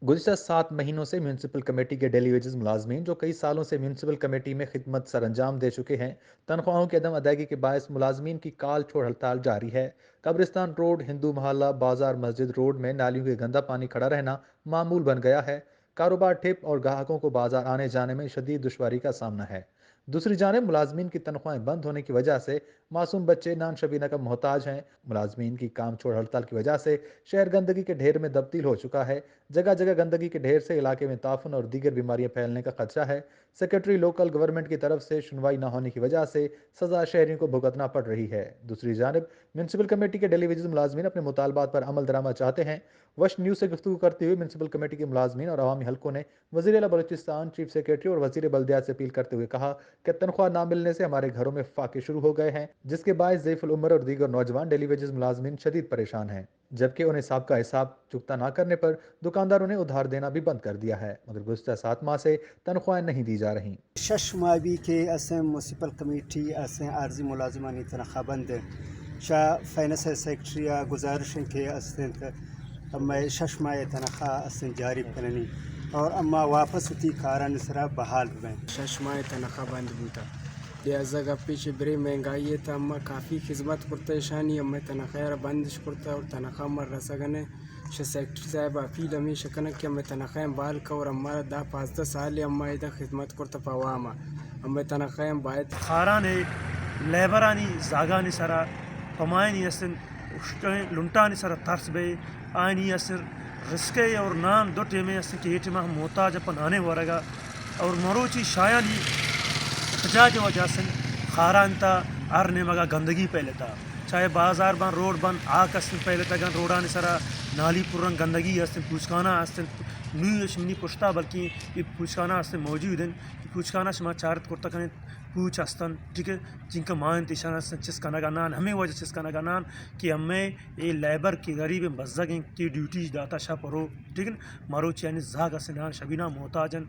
گزشتہ سات مہینوں سے میونسپل کمیٹی کے ڈیلی ویجز ملازمین، جو کئی سالوں سے میونسپل کمیٹی میں خدمت سر انجام دے چکے ہیں، تنخواہوں کی عدم ادائیگی کے باعث ملازمین کی کال چھوڑ ہڑتال جاری ہے۔ قبرستان روڈ، ہندو محلہ، بازار مسجد روڈ میں نالیوں کے گندا پانی کھڑا رہنا معمول بن گیا ہے۔ کاروبار ٹھپ اور گاہکوں کو بازار آنے جانے میں شدید دشواری کا سامنا ہے۔ دوسری جانب ملازمین کی تنخواہیں بند ہونے کی وجہ سے معصوم بچے نان شبینہ کا محتاج ہیں۔ ملازمین کی کام چھوڑ ہڑتال کی وجہ سے شہر گندگی کے ڈھیر میں تبدیل ہو چکا ہے۔ جگہ جگہ گندگی کے ڈھیر سے علاقے میں تعفن اور دیگر بیماریاں پھیلنے کا خدشہ ہے۔ سیکرٹری لوکل گورنمنٹ کی طرف سے سنوائی نہ ہونے کی وجہ سے سزا شہریوں کو بھگتنا پڑ رہی ہے۔ دوسری جانب میونسپل کمیٹی کے ڈیلی ویجز ملازمین اپنے مطالبات پر عمل درآمد چاہتے ہیں۔ وش نیوز سے گفتگو کرتے ہوئے میونسپل کمیٹی کے ملازمین اور عوامی حلقوں نے وزیر اعلیٰ بلوچستان، چیف سیکرٹری اور وزیر بلدیات سے اپیل کرتے ہوئے کہا کہ تنخواہ نہ ملنے سے ہمارے گھروں میں فاقے شروع ہو گئے ہیں، جس کے باعث ضعیف العمر اور دیگر نوجوان ڈیلی ویجز ملازمین شدید پریشان ہیں، جبکہ انہیں سابقہ حساب چکتا نہ کرنے پر دکانداروں نے ادھار دینا بھی بند کر دیا ہے، مگر گزشتہ سات ماہ سے تنخواہیں نہیں دی جا رہی۔ شش ماہ بی کہ اسیں میونسپل کمیٹی اسیں عارضی ملازمانی تنخواہ بند، شا فائنانس سیکرٹری گزارش ہیں کہ اسیں ہمے شش ماہ تنخواہ اسیں جاری کننی اور اما واپس وتی کارانی سرا بحال بیں۔ شش ماہ تنخواہ بند بوتا۔ لہذا گپی چہ برے مہنگائی ء تہ اما کافی خدمت کرتا ایشانی، اما تنخواہ را بندش کرتا اور تنخواہ مر رسگنے۔ شہ سیکرٹری صاحب اپیل ہمیش کنگ کہ اما تنخواہ بحال کا اور اما دہ پانزدہ سال اما ادا خدمت کرتا پہ عوام ء۔ اما تنخواہ باید خاران ء لیبرانی زاگانی سرا پمائنی استن اشکیں لنٹانی سرا ترس بئے، آیانی اسر رزقے اور نان دو ٹیمے است کہ اے ٹیما ہم محتاج پہ نانے ورگا اور مروچی شایانی احتجاج وجہ سن خاران تا ہر نیمگا گندگی پھیلتا، چاہے بازار بن، روڈ بن، آک است پھیلتگن، روڈانی سرا نالی پرن گندگی است، پوچکانا است، نوی اش منی پشتا بلکہ یہ پوچکانا است موجود ہیں، یہ پوچکانا شما چارت کرتا کنید۔ پوچ استن، ٹھیک ہے، جنکہ ما انت ایشان استن چست کنگا نان، ہمے وجہ چست کنگا نان کہ ہمے اے لیبر کہ غریب بزگ ہیں کہ ڈیوٹی داتا شپ رو، ٹھیک ہے، مروچی یعنی زاگ استن نان شبینا محتاج ہیں۔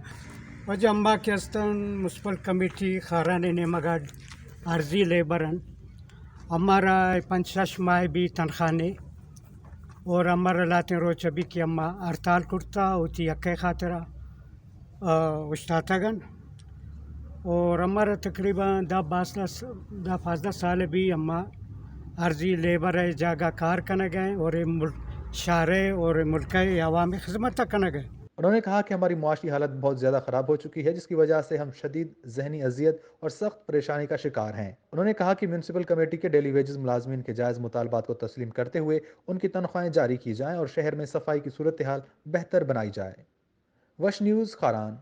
واجہ اما کہ استن میونسپل کمیٹی خاران نیمگا عارضی لیبر ہیں، ہمارا پنچ شش ماہ بی تنخواہ نے اور ہمارا لاتیں روچ ابھی کہ اما ہڑتال کرتا ہوتی حق خاطرہ آ، اوشتاتگ انت۔ اور ہمارا تقریباً دہ بازدہ س-، دہ پانزدہ سال بی ہما عارضی لیبر ء جاگہ کار کنگ ء اور اے مل-، شہر ء اور اے ملک ء عوامی خدمت کنگ ء۔ انہوں نے کہا کہ ہماری معاشی حالت بہت زیادہ خراب ہو چکی ہے، جس کی وجہ سے ہم شدید ذہنی اذیت اور سخت پریشانی کا شکار ہیں۔ انہوں نے کہا کہ میونسپل کمیٹی کے ڈیلی ویجز ملازمین کے جائز مطالبات کو تسلیم کرتے ہوئے ان کی تنخواہیں جاری کی جائیں اور شہر میں صفائی کی صورتحال بہتر بنائی جائے۔ وش نیوز خاران۔